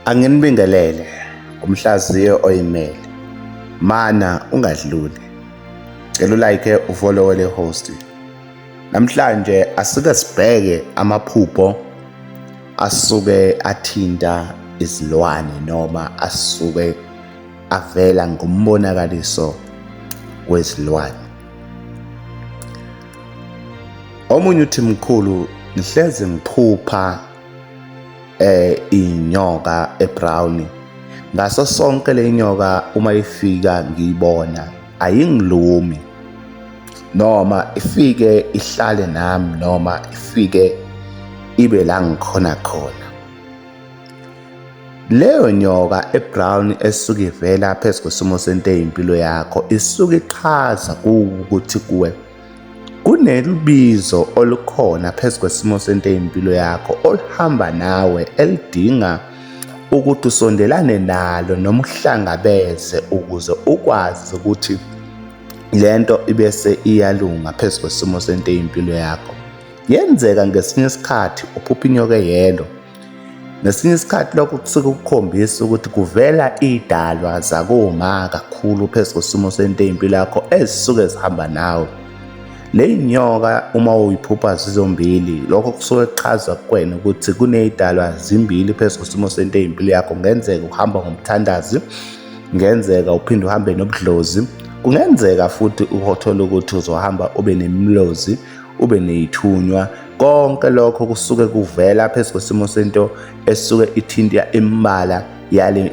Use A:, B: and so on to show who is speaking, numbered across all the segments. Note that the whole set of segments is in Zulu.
A: Anginibingelele umhlaziyo oyimele. Mana ungadluli. Cela ulike ufollowe le host. Namhlanje asike sibheke amaphupho asuke athinta izilwane noma asuke avela ngombonakaliso wezilwane. Omunye uthi mkhulu ngihlezi ngiphupha inyoka ebrown ngaso sonke le nyoka uma ifika ngiyibona ayingilumi noma ifike ihlale nami noma ifike ibe la ngikhona khona. Leyo nyoka ebrown esuke ivela phezu kwesimo sento eyimpilo yakho isuke ichaza ukuthi kuwe kunelubizo olukhona phezu kwesimo sento eyimpilo yakho oluhamba nawe elidinga ukuthi usondelane nalo noma uhlangabeze ukuze ukwazi ukuthi lento ibese iyalunga phezu kwesimo sento eyimpilo yakho. Yenzeka ngesinye isikhathi uphupha inyoka eyelo. Ngesinye isikhathi lokho kusuke kukhombisa ukuthi kuvela idalwa zakoma kakhulu phezu kwesimo sento eyimpilo yakho ezisuke zihamba nawe. Le nyoka uma uyiphupha zizombili lokho kusuke kuchaza kuwena ukuthi kuney'dalwa zimbili phezu kwesimo sento eyimpilo yakho. Kungenzeka uhamba ngomthandazi, kungenzeka uphinde uhambe nobudlozi, kungenzeka futhi uthole ukuthi uzohamba ube nemilozi ube neyithunywa. Konke lokho kusuke kuvela phezu kwesimo sento esuke ithinta imibala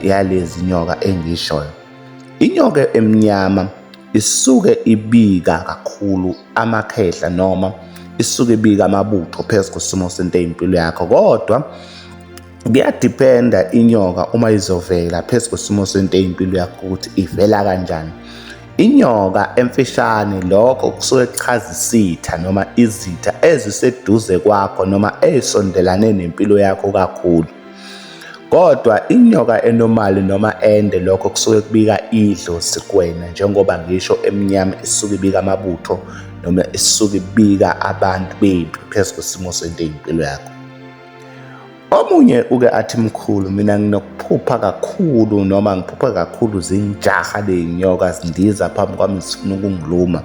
A: yalezi nyoka engiyishoyo. Inyoka emnyama isuke ibika kakhulu amakhehla noma isuke ibika amabutho phezu kwesimo sento eyimpilo yakho, kodwa kuyadiphenda inyoka uma izovela phezu kwesimo sento eyimpilo yakho ukuthi ivela kanjani. Inyoka emfishane lokho kusuke kuchaza isitha noma izitha eziseduze kwakho noma ezisondelane nempilo yakho kakhulu. Kodwa inyoka enomali noma ende lokho kusuke kubika idlozi kuwena njengoba ngisho emnyama isuke ibika amabutho noma isuke ibika abantu bempi phezu kwesimo sento eyimpilo yakho. Omunye uke athi mkhulu mina nginokuphupha kakhulu noma ngiphupha kakhulu zinjaha ley'nyoka zindiza phambi kwami zifuna ukungiluma.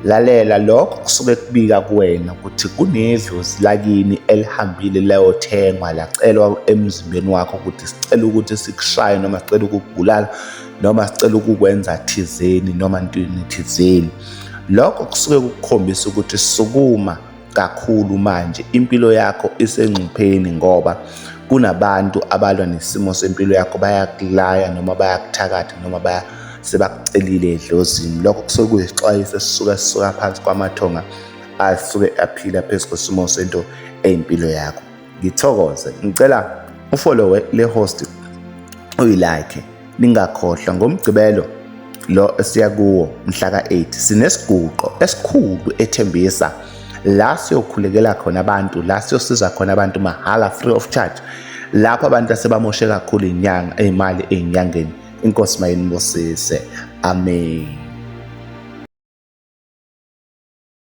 A: Lalela lokho kusuke kubika kuwena ukuthi kunedlozi lakini elihambile layothengwa lacelwa emzimbeni wakho ukuthi sicela ukuthi sikushaye noma sicela ukukubulala noma sicela ukukwenza thizeni noma ntwini thizeni. Lokho kusuke kukukhombisa ukuthi sukuma kakhulu manje impilo yakho isengcupheni ngoba kunabantu abalwa nesimo sempilo yakho, bayakulaya noma bayakuthakatha noma baya sebakucelile edlozini. Lokho kusuke kuyisixwayiso esisuka sisuka phansi kwamathonga asuke aphila phezu kwesimo sento eyimpilo yakho. Ngithokoze, ngicela ufollowe le host uyilike, ningakhohlwa ngoMgqibelo lo esiya kuwo mhla ka-8 sinesiguqo esikhulu eThembisa la siyokhulekela khona abantu, la siyosiza khona abantu mahhala, free of charge, lapho abantu asebamoshe kakhulu inyanga imali ey'nyangeni. Inkosi mayinibusise, amen.